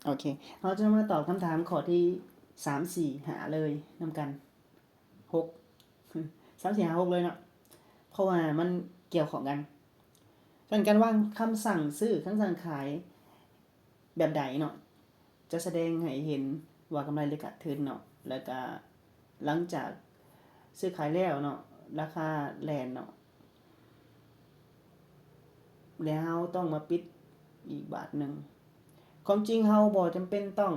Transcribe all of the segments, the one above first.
ໂອເຄ ເຮົາຈະມາຕອບຄຳຖາມຂໍ້ທີສາມ ສີ່ ຫ້າເລີຍນຳກັນ ຫົກ ສາມ ສີ່ ຫ້າ ຫົກເລີຍເນາະ ເພາະວ່າມັນກ່ຽວຂ້ອງກັນ. ສະນັ້ນ ການວາງຄຳສັ່ງຊື້ ຄຳສັ່ງຂາຍແບບໃດເນາະ ຈະສະແດງໃຫ້ເຫັນວ່າກຳໄລ ຫຼື ຂາດທຶນເນາະ ແລ້ວກະ ຫຼັງຈາກຊື້ຂາຍແລ້ວເນາະ ລາຄາແລ່ນເນາະ ແລ້ວເຮົາຕ້ອງມາປິດອີກບາດໜຶ່ງ. ຄວາມຈິງເຮົາບໍ່ຈຳເປັນຕ້ອງ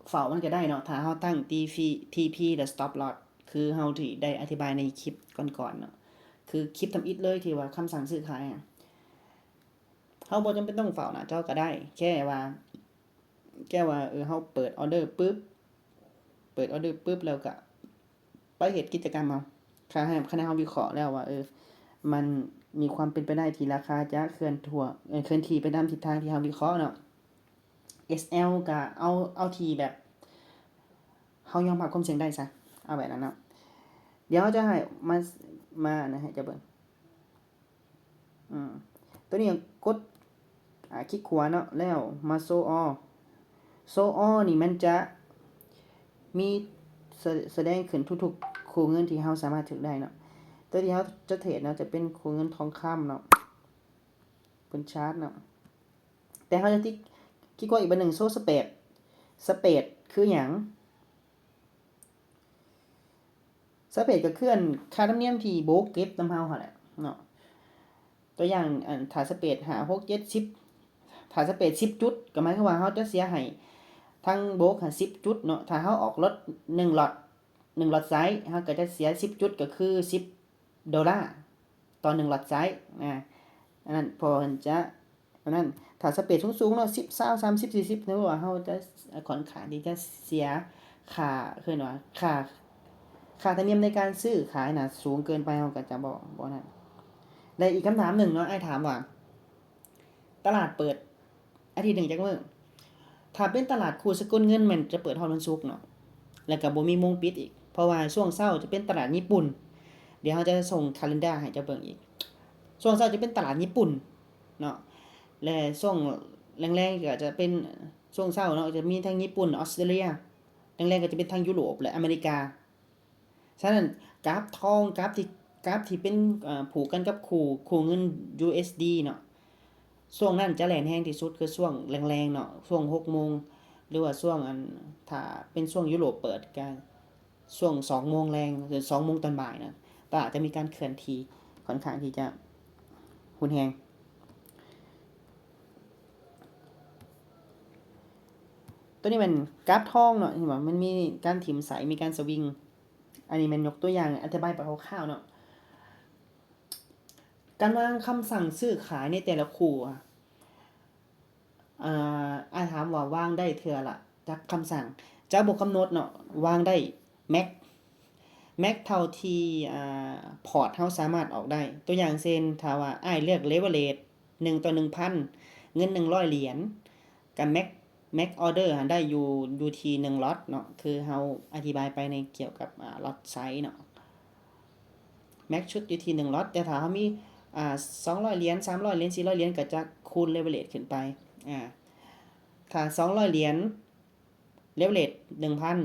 ເຝົ້າມັນກໍໄດ້ເນາະ ຖ້າເຮົາຕັ້ງ TP ແລະ Stop Loss ຄືເຮົາທີ່ໄດ້ອະທິບາຍໃນຄລິບກ່ອນໆເນາະ ຄືຄລິບທຳອິດເລີຍທີ່ວ່າຄຳສັ່ງຊື້ຂາຍ ເຮົາບໍ່ຈຳເປັນຕ້ອງເຝົ້າໜ້າຈໍກໍໄດ້ ແຄ່ວ່າ ແຄ່ວ່າ ເອີ ເຮົາເປີດອໍເດີປຶບ ເປີດອໍເດີປຶບແລ້ວກະໄປເຮັດກິດຈະກຳເຮົາ ຄັນໃຫ້ ຄັນໃຫ້ເຮົາວິເຄາະແລ້ວວ່າ ເອີ ມັນມີຄວາມເປັນໄປໄດ້ທີ່ລາຄາຈະເຄື່ອນທົ່ວ ເອີ ເຄື່ອນທີ່ໄປຕາມທິດທາງທີ່ເຮົາວິເຄາະເນາະ. SL ກະເອົາ ເອົາທີ່ແບບເຮົາຍອມຮັບຄວາມສ່ຽງໄດ້ຊະ ເອົາແບບນັ້ນເນາະ. ດຽວເຮົາຈະໃຫ້ມາ ມາອັນນັ້ນໃຫ້ເຈົ້າເບິ່ງ. ອືມ ໂຕນີ້ກົດ ອາ ຄລິກຂວາເນາະ ແລ້ວມາ Show All. Show All ນີ້ມັນຈະມີ ສະ ສະແດງຂຶ້ນທຸກໆຄູ່ເງິນທີ່ເຮົາສາມາດຖືກໄດ້ເນາະ. ໂຕທີ່ເຮົາຈະເທຣດເນາະ ຈະເປັນຄູ່ເງິນທອງຄຳເນາະ ເປັນ chart ເນາະ ແຕ່ເຮົາຈະຕິ ຄລິກຂວາອີກບາດໜຶ່ງ Show Spread. Spread ຄືຫຍັງ? Spread ກໍຄືອັນຄ່າທຳນຽມທີ່ໂບຣກເກັບນຳເຮົາຫັ້ນແຫຼະເນາະ. ຕົວຢ່າງ ອັນ ຖ້າ Spread ຫ້າ ຫົກ ເຈັດ ສິບ ຖ້າ Spread ສິບຈຸດ ກໍໝາຍຄວາມວ່າເຮົາຈະເສຍໃຫ້ທາງໂບຣກຫັ້ນສິບຈຸດເນາະ. ຖ້າເຮົາອອກລັອດໜຶ່ງລັອດ ໜຶ່ງລັອດໄຊ ເຮົາກໍຈະເສຍສິບຈຸດ ກໍຄືສິບໂດລາຕໍ່ໜຶ່ງລັອດໄຊ ອາ ອັນນັ້ນ ເພາະວ່າເພິ່ນຈະ ອັນນັ້ນ ຖ້າ Spread ສູງໆເນາະ ສິບ ຊາວ ສາມສິບ ສີ່ສິບ ຖືວ່າເຮົາຈະຂ້ອນຂ້າງທີ່ຈະເສຍຄ່າ ເອີ້ນວ່າຄ່າ ຄ່າທຳນຽມໃນການຊື້ຂາຍນະ ສູງເກີນໄປ ເຮົາກໍຈະບໍ່ ບໍ່ນັ້ນ. ແລະ ອີກຄຳຖາມໜຶ່ງເນາະ ອ້າຍຖາມວ່າ ຕະຫຼາດເປີດອາທິດໜຶ່ງຈັກມື້? ຖ້າເປັນຕະຫຼາດຄູ່ສະກຸນເງິນແມ່ນຈະເປີດຮອດວັນສຸກເນາະ ແລ້ວກໍບໍ່ມີໂມງປິດອີກ ເພາະວ່າຊ່ວງເຊົ້າຈະເປັນຕະຫຼາດຍີ່ປຸ່ນ. ດຽວເຮົາຈະສົ່ງ calendar ໃຫ້ເຈົ້າເບິ່ງອີກ. ຊ່ວງເຊົ້າຈະເປັນຕະຫຼາດຍີ່ປຸ່ນເນາະ ແລະ ຊ່ວງແລງໆກໍຈະເປັນ ຊ່ວງເຊົ້າເນາະ ຈະມີທັງຍີ່ປຸ່ນ ອອສເຕຣເລຍ, ແລງໆກໍຈະເປັນທັງຢູໂຣບ ແລະ ອາເມລິກາ. ສະນັ້ນ ກາຟທອງ ກາຟທີ່ ກາຟທີ່ເປັນ ເອີ ຜູກກັນກັບຄູ່ ຄູ່ເງິນ USD ເນາະ ຊ່ວງນັ້ນຈະແລ່ນແຮງທີ່ສຸດຄືຊ່ວງແລງໆເນາະ ຊ່ວງຫົກໂມງ ຫຼືວ່າຊ່ວງ ອັນ ຖ້າເປັນຊ່ວງຢູໂຣບເປີດກະຊ່ວງສອງໂມງແລງ ຫຼື ສອງໂມງຕອນບ່າຍນະ ຕະຫຼາດຈະມີການເຄື່ອນທີ່ຂ້ອນຂ້າງທີ່ຈະຮຸນແຮງ. ໂຕນີ້ແມ່ນກາຟທອງເນາະ ເຫັນບໍ່ ມັນມີການຖິ້ມໃສ ມີການສະວິງ. ອັນນີ້ແມ່ນຍົກຕົວຢ່າງອະທິບາຍໄປຄ່າວໆເນາະ. ການວາງຄຳສັ່ງຊື້ຂາຍໃນແຕ່ລະຄູ່ ອາ ອ້າຍຖາມວ່າວາງໄດ້ເທື່ອລະຈັກຄຳສັ່ງ? ຈະບໍ່ກຳນົດເນາະ ວາງໄດ້ແມັກ ແມັກເທົ່າທີ່ ອາ ພອດເຮົາສາມາດອອກໄດ້. ຕົວຢ່າງເຊັ່ນ ຖ້າວ່າອ້າຍເລືອກ leverage ໜຶ່ງຕໍ່ໜຶ່ງພັນ ເງິນໜຶ່ງຮ້ອຍຫຼຽນ ກະແມັກ max order ຫັ້ນໄດ້ຢູ່ ຢູ່ທີ່ໜຶ່ງລັອດເນາະ ຄືເຮົາອະທິບາຍໄປໃນກ່ຽວກັບ ອາ ລັອດໄຊເນາະ max ຊຸດຢູ່ທີ່ໜຶ່ງລັອດ. ແຕ່ຖ້າເຮົາມີ ອາ ສອງຮ້ອຍຫຼຽນ ສາມຮ້ອຍຫຼຽນ ສີ່ຮ້ອຍຫຼຽນ ກໍຈະຄູນ leverage ຂຶ້ນໄປ. ອາ ຖ້າສອງຮ້ອຍຫຼຽນ leverage ໜຶ່ງພັນ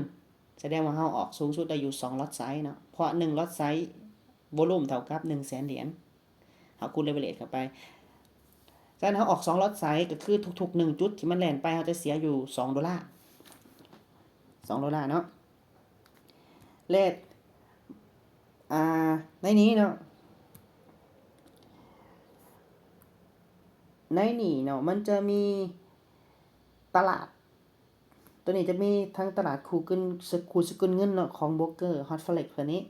ສະແດງວ່າເຮົາອອກສູງສຸດໄດ້ຢູ່ສອງລັອດໄຊເນາະ ເພາະໜຶ່ງລັອດໄຊ volume ເທົ່າກັບໜຶ່ງແສນຫຼຽນ. ເຮົາຄູນ leverage ເຂົ້າໄປ. ສະນັ້ນເຮົາອອກສອງລັອດໄຊ ກໍຄືທຸກໆໜຶ່ງຈຸດທີ່ມັນແລ່ນໄປ ເຮົາຈະເສຍຢູ່ສອງໂດລາ ສອງໂດລາເນາະ. ແລະ ອາ ໃນນີ້ເນາະ ໃນນີ້ເນາະ ມັນຈະມີຕະຫຼາດ ໂຕນີ້ຈະມີທັງຕະຫຼາດຄູ່ກັນ ສະ ຄູ່ສະກຸນເງິນເນາະ ຂອງໂບຣກເກີ Hot Forex ເພິ່ນນີ້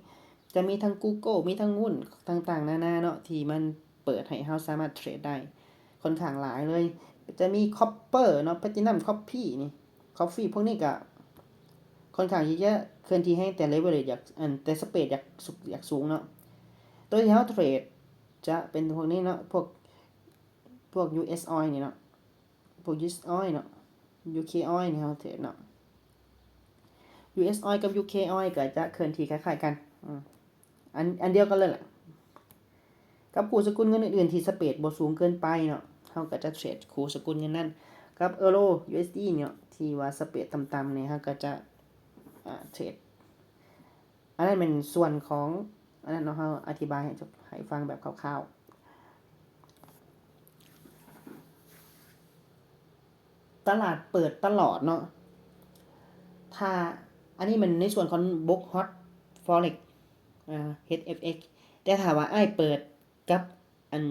ຈະມີທັງ Google ມີທັງຫຸ້ນຕ່າງໆນານາເນາະ ທີ່ມັນເປີດໃຫ້ເຮົາສາມາດເທຣດໄດ້ຂ້ອນຂ້າງຫຼາຍເລີຍ. ຈະມີ Copper ເນາະ Platinum Coffee ນີ້ Coffee ພວກນີ້ກະຂ້ອນຂ້າງທີ່ຈະເຄື່ອນທີ່ແຮງ ແຕ່ leverage ຢາກ ອັນ ແຕ່ spread ຢາກ ຢາກສູງເນາະ. ໂຕທີ່ເຮົາເທຣດຈະເປັນພວກນີ້ເນາະ ພວກ ພວກ US Oil ນີ້ເນາະ ພວກ US Oil ເນາະ UK Oil ນີ້ເຮົາເທຣດເນາະ US Oil ກັບ UK Oil ກໍຈະເຄື່ອນທີ່ຄ້າຍໆກັນ ອືມ ອັນ ອັນດຽວກັນເລີຍລະ ກັບຄູ່ສະກຸນເງິນອື່ນໆທີ່ spread ບໍ່ສູງເກີນໄປເນາະ ເຮົາກໍຈະເທຣດຄູ່ສະກຸນເງິນນັ້ນ. ກ ກັບເອີໂຣ ຢູເອສດີ ເນາະ ທີ່ວ່າສະເປດຕ່ຳໆນີ້ ເຮົາກໍຈະ ອາ ເທຣດ. ອັນນັ້ນແມ່ນສ່ວນຂອງອັນນັ້ນເນາະ ເຮົາອະທິບາຍໃຫ້ ໃຫ້ຟັງແບບຄ່າວໆ. ຕະຫຼາດເປີດຕະຫຼອດເນາະ. ຖ້າ ອັນນີ້ແມ່ນໃນສ່ວນຂອງ Block Hot Forex ອາ ເຮັດເອັຟເອັກ ແຕ່ຖ້າວ່າອ້າຍເປີດກັບອັນ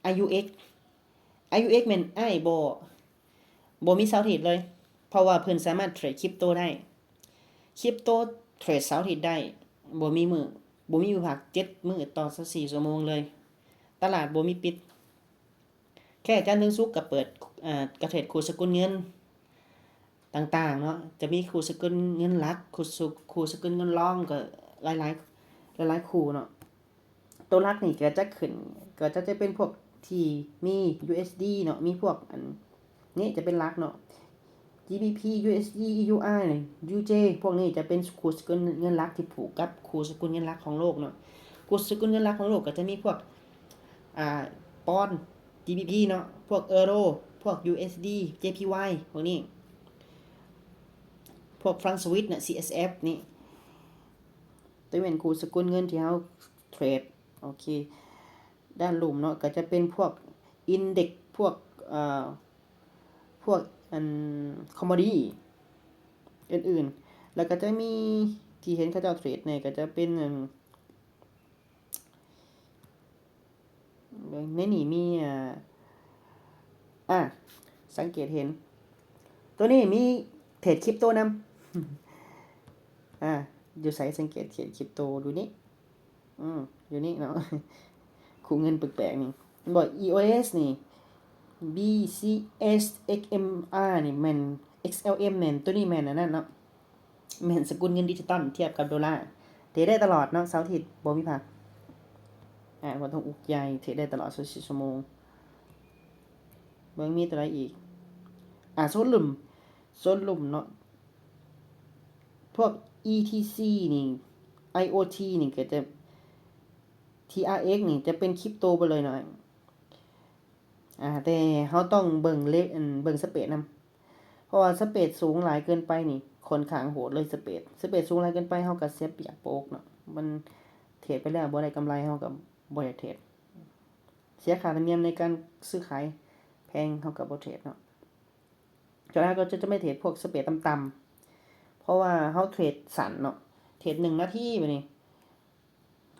ໄອຢູເອັກ ໄອຢູເອັກ ແມ່ນອ້າຍບໍ່ ບໍ່ມີເສົາອາທິດເລີຍ ເພາະວ່າເພິ່ນສາມາດເທຣດຄຣິບໂຕໄດ້. ຄຣິບໂຕເທຣດເສົາອາທິດໄດ້ ບໍ່ມີມື້ ບໍ່ມີມື້ພັກ ເຈັດມື້ຕໍ່ຊາວສີ່ຊົ່ວໂມງເລີຍ. ຕະຫຼາດບໍ່ມີປິດ. ແຄ່ຈັນເຖິງສຸກກໍເປີດ ເອີ ກະເທຣດຄູ່ສະກຸນເງິນຕ່າງໆເນາະ, ຈະມີຄູ່ສະກຸນເງິນຫຼັກ ຄູ່ສະ ຄູ່ສະກຸນເງິນລອງ ກໍຫຼາຍໆ ຫຼາຍໆຄູ່ເນາະ. ໂຕຫຼັກນີ້ກໍຈະຂຶ້ນ ກໍຈະ ຈະເປັນພວກທີ່ມີ ຢູເອສດີ ເນາະ, ມີພວກອັນນີ້ຈະເປັນຫຼັກເນາະ. ຈີບີພີ ຢູເອສດີ ຢູເອສ ຢູເອ ພວກນີ້ຈະເປັນຄູ່ສະກຸນເງິນຫຼັກທີ່ຜູກກັບຄູ່ສະກຸນເງິນຫຼັກຂອງໂລກເນາະ. ຄູ່ສະກຸນເງິນຫຼັກຂອງໂລກກໍຈະມີພວກ ອ່າ ປອນ ຈີບີພີ ເນາະ, ພວກເອີໂຣ ພວກ ຢູເອສດີ ເຈພີວາຍ ພວກນີ້ ພວກຟຣັງສະວິດນະ ຊີເອສເອັຟ ນີ້ ໂຕນີ້ແມ່ນຄູ່ສະກຸນເງິນທີ່ເຮົາເທຣດ. ໂອເຄ ດ້ານລຸ່ມເນາະ ກໍຈະເປັນພວກອິນເດັກ ພວກ ເອີ ພວກອັນຄອມມອດິຕີ້ອື່ນໆ ແລ້ວກໍຈະມີທີ່ເຫັນເຂົາເຈົ້າເທຣດແດ່ ກໍຈະເປັນອັນ ເບິ່ງໃນນີ້ມີ ອ່າ ອ່າ ສັງເກດເຫັນ ໂຕນີ້ມີເທຣດຄຣິບໂຕນຳ. ອ່າ ຢູ່ໃສ? ສັງເກດເທຣດຄຣິບໂຕຢູ່ນີ້ ອືມ ຢູ່ນີ້ເນາະ. ຄູ່ເງິນແປກໆນີ້ ເຫັນບໍ່? ອີໂອເອສນີ້ ບີຊີເອສ ເອັກເອັມອາ ນີ້ແມ່ນ ເອັກແອລເອັມ ແມ່ນ ໂຕນີ້ແມ່ນອັນນັ້ນເນາະ. ແມ່ນສະກຸນເງິນດິຈິຕອນທຽບກັບໂດລາ ເທຣດໄດ້ຕະຫຼອດເນາະ ເສົາອາທິດບໍ່ມີພັກ. ອ່າ ບໍ່ຕ້ອງອຸກໃຫຍ່ ເທຣດໄດ້ຕະຫຼອດຊາວສີ່ຊົ່ວໂມງ. ເບິ່ງມີຕົວໃດອີກ? ອ່າ ໂຊນລຸ່ມ ໂຊນລຸ່ມເນາະ ພວກ ອີທີຊີ ນີ້ ໄອໂອທີ ນີ້ກໍຈະ ທີອາເອັກ ນີ້ຈະເປັນຄຣິບໂຕໄປເລີຍເນາະ. ອ່າ ແຕ່ເຮົາຕ້ອງເບິ່ງເລ ອັນ ເບິ່ງສະເປດນຳ ເພາະວ່າສະເປດສູງຫຼາຍເກີນໄປນີ້ ຂ້ອນຂ້າງໂຫດເລີຍສະເປດ. ສະເປດສູງຫຼາຍເກີນໄປ ເຮົາກໍເສຍປຽບໂປກເນາະ, ມັນເທຣດໄປແລ້ວບໍ່ໄດ້ກຳໄລ ເຮົາກໍບໍ່ຢາກເທຣດ. ເສຍຄ່າທຳນຽມໃນການຊື້ຂາຍແພງ ເຮົາກໍບໍ່ເທຣດເນາະ. ສ່ວນຫຼາຍກໍຈະ ຈະໄປເທຣດພວກສະເປດຕ່ຳໆ ເພາະວ່າເຮົາເທຣດສັ້ນເນາະ, ເທຣດໜຶ່ງນາທີ ບາດນີ້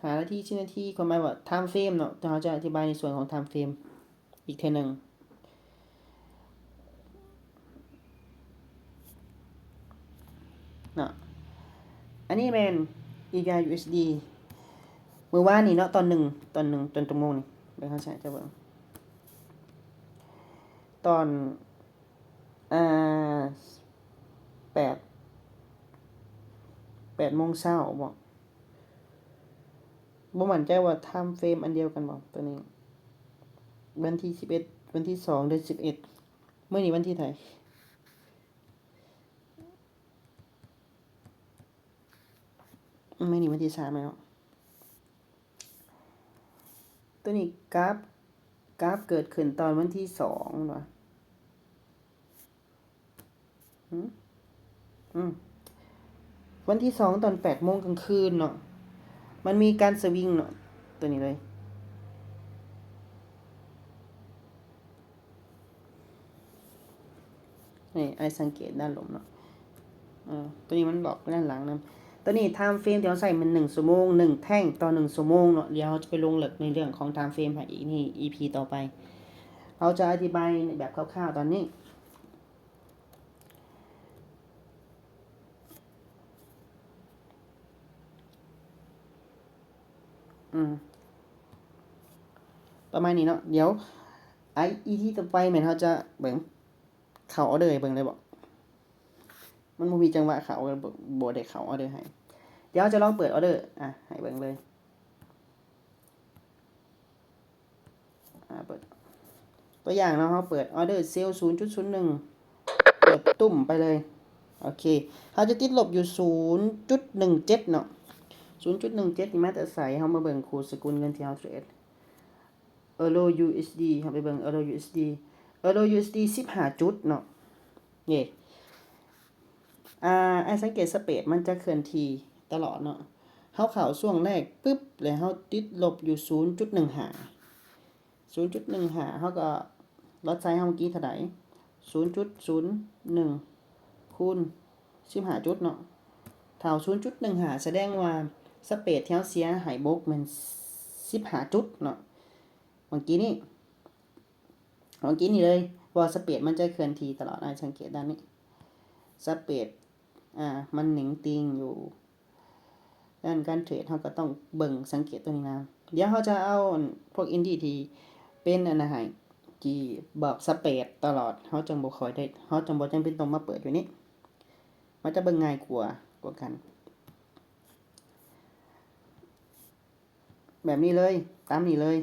ຫ້ານາທີ ສິບນາທີ ຄວາມໝາຍວ່າທາມເຟຣມເນາະ, ແຕ່ເຮົາຈະອະທິບາຍໃນສ່ວນຂອງທາມເຟຣມອີກເທື່ອໜຶ່ງເນາະ. ອັນນີ້ແມ່ນ ອີ ບີ ຢູ ເອສ ດີ ມື້ວານນີ້ເນາະ ຕອນໜຶ່ງ ຕອນໜຶ່ງ ຕອນຈັກໂມງນີ້ ເບິ່ງ ເຮົາຈະໃຫ້ເຈົ້າເບິ່ງ ຕອນ ອ່າ ແປດ ແປດໂມງເຊົ້າບໍ? ບໍ່ໝັ້ນໃຈວ່າທາມເຟຣມອັນດຽວກັນບໍ ໂຕນີ້ ວັນທີສິບເອັດ ວັນທີສອງ ເດືອນສິບເອັດ. ມື້ນີ້ວັນທີເທົ່າໃດ? ມື້ນີ້ວັນທີສາມແລ້ວເນາະ. ໂຕນີ້ກາຟ ກາຟເກີດຂຶ້ນຕອນວັນທີສອງແມ່ນບໍ່? ຫືມ ອືມ ວັນທີສອງຕອນແປດໂມງກາງຄືນເນາະ ມັນມີການສະວິງເນາະ ໂຕນີ້ເລີຍ. ນີ້ ອ້າຍສັງເກດດ້ານລຸ່ມເນາະ ເອີ ໂຕນີ້ມັນບອກດ້ານຫຼັງນຳ. ໂຕນີ້ທາມເຟຣມທີ່ເຮົາໃຊ້ແມ່ນໜຶ່ງຊົ່ວໂມງ ໜຶ່ງແທ່ງຕໍ່ໜຶ່ງຊົ່ວໂມງເນາະ. ດຽວເຮົາຈະໄປລົງເລິກໃນເລື່ອງຂອງທາມເຟຣມໃຫ້ອີກໃນອີພີຕໍ່ໄປ. ເຮົາຈະອະທິບາຍແບບຄ່າວໆຕອນນີ້. ອືມ ປະມານນີ້ເນາະ. ດຽວ ອີພີຕໍ່ໄປແມ່ນເຮົາຈະເບິ່ງເຂົ້າອໍເດີໃຫ້ເບິ່ງໄດ້ບໍ່? ມັນບໍ່ມີຈັງຫວະເຂົ້າ ກໍບໍ່ໄດ້ເຂົ້າອໍເດີໃຫ້. ດຽວເຮົາຈະລອງເປີດອໍເດີ ອ່າ ໃຫ້ເບິ່ງເລີຍ. ອ່າ ເປີດ ຕົວຢ່າງເນາະ ເຮົາເປີດອໍເດີເຊວສູນຈຸດສູນໜຶ່ງ ເປີດຕຸ້ມໄປເລີຍ. ໂອເຄ ເຮົາຈະຕິດລົບຢູ່ສູນຈຸດໜຶ່ງເຈັດເນາະ. ສູນຈຸດໜຶ່ງເຈັດນີ້ມາແຕ່ໃສ? ເຮົາມາເບິ່ງຄູ່ສະກຸນເງິນທີ່ເຮົາເທຣດ ເອີໂຣ ຢູເອສດີ ເຮົາໄປເບິ່ງເອີໂຣ ຢູເອສດີ Euro USD ສິບຫ້າຈຸດເນາະ ເອີ ອ່າ ອ້າຍສັງເກດ Spread ມັນຈະເຄື່ອນທີ່ຕະຫຼອດເນາະ. ເຮົາເຂົ້າຊ່ວງແລກປຶບ ແລ້ວເຮົາຕິດລົບຢູ່ ສູນຈຸດໜຶ່ງຫ້າ ສູນຈຸດໜຶ່ງຫ້າ ເຮົາກໍ Lot size ເຮົາເມື່ອກີ້ເທົ່າໃດ? ສູນຈຸດສູນໜຶ່ງ ຄູນ ສິບຫ້າຈຸດເນາະ. ຖ້າເອົາ ສູນຈຸດໜຶ່ງຫ້າ ສະແດງວ່າ Spread ທີ່ເຮົາເສຍໃຫ້ Book ແມ່ນ ສິບຫ້າຈຸດເນາະ. ເມື່ອກີ້ນີ້ ເມື່ອກີ້ນີ້ເລີຍ ເພາະວ່າ Spread ມັນຈະເຄື່ອນທີ່ຕະຫຼອດ. ອ້າຍສັງເກດດ້ານນີ້ Spread ອ່າ ມັນໜິງຕີງຢູ່. ດ້ານການເທຣດ ເຮົາກໍຕ້ອງເບິ່ງ ສັງເກດຕົວນີ້ນຳ. ດຽວເຮົາຈະເອົາພວກ Index ທີ່ເປັນອັນນັ້ນໃຫ້ ທີ່ບອກ Spread ຕະຫຼອດ ເຮົາຈັ່ງບໍ່ຄ່ອຍໄດ້ ເຮົາຈັ່ງບໍ່ຈຳເປັນຕ້ອງມາເປີດຢູ່ນີ້ ມັນຈະເບິ່ງງ່າຍກວ່າ ກວ່າກັນ. ແບບນີ້ເລີຍ ຕາມນີ້ເລີຍ.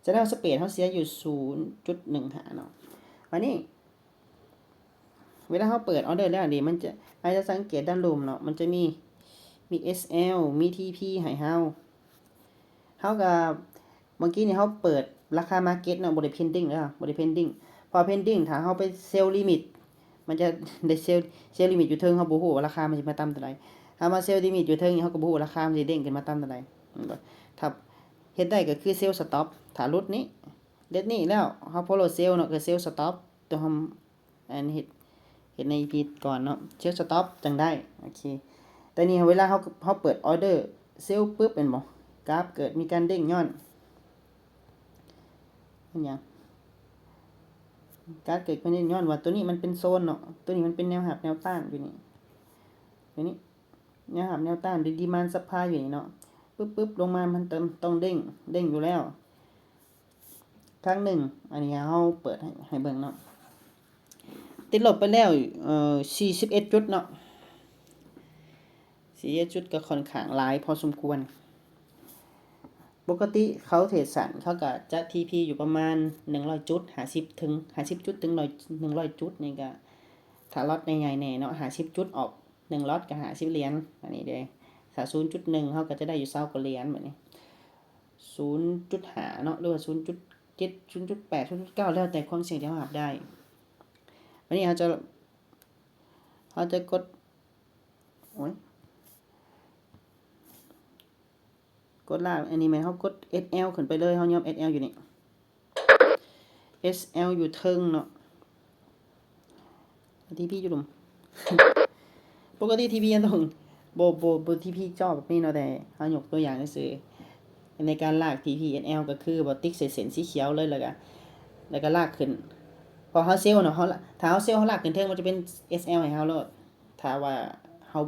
ສະແດງວ່າ Spread ເຮົາເສຍຢູ່ ສູນຈຸດໜຶ່ງຫ້າເນາະ. ບາດນີ້ ເວລາເຮົາເປີດ Order ແລ້ວນີ້ ມັນຈະ ອາດຈະສັງເກດດ້ານລຸ່ມເນາະ ມັນຈະມີ ມີ SL ມີ TP ໃຫ້ເຮົາ. ເຮົາກໍ ເມື່ອກີ້ນີ້ເຮົາເປີດລາຄາ Market ເນາະ ບໍ່ໄດ້ Pending ເດີ ບໍ່ໄດ້ Pending. ເພາະວ່າ Pending ຖ້າເຮົາໄປ Sell Limit ມັນຈະໄດ້ Sell Sell Limit ຢູ່ເທິງ ເຮົາບໍ່ຮູ້ວ່າລາຄາມັນຊິມາຕ່ຳເທົ່າໃດ. ຖ້າມາ Sell Limit ຢູ່ເທິງນີ້ ເຮົາກໍບໍ່ຮູ້ວ່າລາຄາມັນຊິເດ້ງຂຶ້ນມາຕ່ຳເທົ່າໃດ. ຖ້າເຮັດໄດ້ກໍຄື Sell Stop ຖ້າຫຼຸດນີ້ ເລັດນີ້ແລ້ວ ເຮົາ Follow Sell ເນາະ ກໍ Sell Stop ຕົວເຮົາ ອັນເຮັດ ເຮັດໃນ EP ກ່ອນເນາະ Sell Stop ຈັ່ງໄດ້. ໂອເຄ ແຕ່ນີ້ເວລາເຮົາ ເຮົາເປີດ Order Sell ປຶບ ແມ່ນບໍ່ ກາຟເກີດມີການເດ້ງຍ້ອນ ເປັນຫຍັງ? ກາຟເກີດການເດ້ງຍ້ອນວ່າຕົວນີ້ມັນເປັນໂຊນເນາະ ຕົວນີ້ມັນເປັນແນວຮັບແນວຕ້ານຢູ່ນີ້ ຕົວນີ້ ແນວຮັບແນວຕ້ານ Demand Supply ຢູ່ນີ້ເນາະ ປຶບໆ ລົງມາມັນຕ້ອງ ຕ້ອງເດ້ງ ເດ້ງຢູ່ແລ້ວ ຄັ້ງໜຶ່ງ. ອັນນີ້ເຮົາເປີດໃຫ້ ໃຫ້ເບິ່ງເນາະ ຕິດລົບໄປແລ້ວ ເອີ ສີ່ສິບເອັດຈຸດເນາະ ສີ່ສິບເອັດຈຸດ ກໍຂ້ອນຂ້າງຫຼາຍພໍສົມຄວນ. ປົກກະຕິເຂົາເທຣດສັ້ນ ເຂົາກໍຈະ TP ຢູ່ປະມານໜຶ່ງຮ້ອຍຈຸດ ຫ້າສິບເຖິງ ຫ້າສິບຈຸດເຖິງໜຶ່ງຮ້ອຍຈຸດນີ້ ກໍຖ້າ Lot ໃຫຍ່ໆແດ່ເນາະ ຫ້າສິບຈຸດອອກ ໜຶ່ງ Lot ກໍຫ້າສິບຫຼຽນ. ອັນນີ້ເດ້ ຖ້າສູນຈຸດໜຶ່ງ ເຮົາກໍຈະໄດ້ຢູ່ຊາວກວ່າຫຼຽນ. ບາດນີ້ສູນຈຸດຫ້າເນາະ ຫຼືວ່າສູນຈຸດເຈັດ ສູນຈຸດແປດ ສູນຈຸດເກົ້າ ແລ້ວແຕ່ຄວາມສ່ຽງທີ່ເຮົາຮັບໄດ້. ບາດນີ້ເຮົາຈະ ເຮົາຈະກົດ ໂອ້ຍ ກົດລາກ ອັນນີ້ແມ່ນເຮົາກົດ SL ຂຶ້ນໄປເລີຍ ເຮົາຍອມ SL ຢູ່ນີ້ SL ຢູ່ເທິງເນາະ TP ຢູ່ລຸ່ມ. ປົກກະຕິ TP ມັນຕ້ອງ ບໍ່ ບໍ່ ບໍ່ TP ຈ່ອບແບບນີ້ເນາະ ແຕ່ເຮົາຍົກຕົວຢ່າງຊື່ໆ ໃນການລາກ TP SL ກໍຄືວ່າຕິກໃສ່ເສັ້ນສີຂຽວເລີຍ ແລ້ວກໍ ແລ້ວກໍລາກຂຶ້ນ ເພາະເຮົາ Sell ເນາະ ເຮົາ ຖ້າເຮົາ Sell ເຮົາລາກຂຶ້ນເທິງ ມັນຈະເປັນ SL ໃຫ້ເຮົາໂລດ. ຖ້າວ່າເຮົາ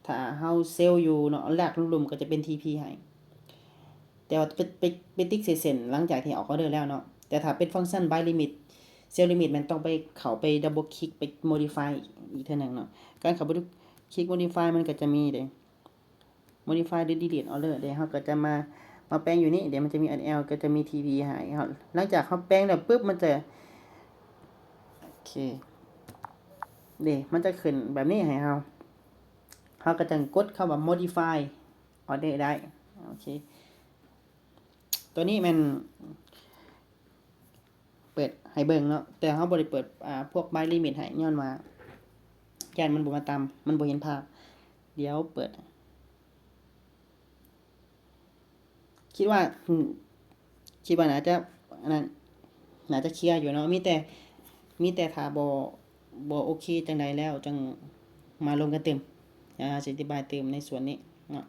ຖ້າເຮົາ Sell ຢູ່ເນາະ ລາກລຸ່ມໆ ກໍຈະເປັນ TP ໃຫ້ ແຕ່ວ່າໄປ ໄປ ໄປຕິກໃສ່ເສັ້ນຫຼັງຈາກທີ່ອອກ Order ແລ້ວເນາະ. ແຕ່ຖ້າເປັນຟັງຊັນ Buy Limit Sell Limit ແມ່ນຕ້ອງໄປ ເຂົ້າໄປ Double Click ໄປ Modify ອີກເທື່ອໜຶ່ງເນາະ. ການເຂົ້າໄປ Click Modify ມັນກໍຈະມີເດ້ Modify ຫຼື Delete Order ເດ້ ເຮົາກໍຈະມາ ມາແປງຢູ່ນີ້ເດ້ ມັນຈະມີ SL ກໍຈະມີ TP ໃຫ້ເຮົາ. ຫຼັງຈາກເຮົາແປງແລ້ວປຶບ ມັນຈະ ໂອເຄ ເດ້ ມັນຈະຂຶ້ນແບບນີ້ໃຫ້ເຮົາ ເຮົາກໍຈັ່ງກົດຄຳວ່າ Modify Order ໄດ້. ໂອເຄ ຕົວນີ້ແມ່ນເປີດໃຫ້ເບິ່ງເນາະ ແຕ່ເຮົາບໍ່ໄດ້ເປີດ ອ່າ ພວກ Buy Limit ໃຫ້ ຍ້ອນວ່າຢ້ານມັນບໍ່ມາຕາມ ມັນບໍ່ເຫັນພາບ. ດຽວເປີດ ຄິດວ່າ ອືມ ຄິດວ່າໜ້າຈະ ອັນນັ້ນ ໜ້າຈະເຄລຍຢູ່ເນາະ. ມີແຕ່ ມີແຕ່ຖ້າບໍ່ ບໍ່ໂອເຄຈັ່ງໃດແລ້ວ ຈັ່ງມາລົມກັນຕື່ມ. ອາ ຊິອະທິບາຍຕື່ມໃນສ່ວນນີ້ເນາະ.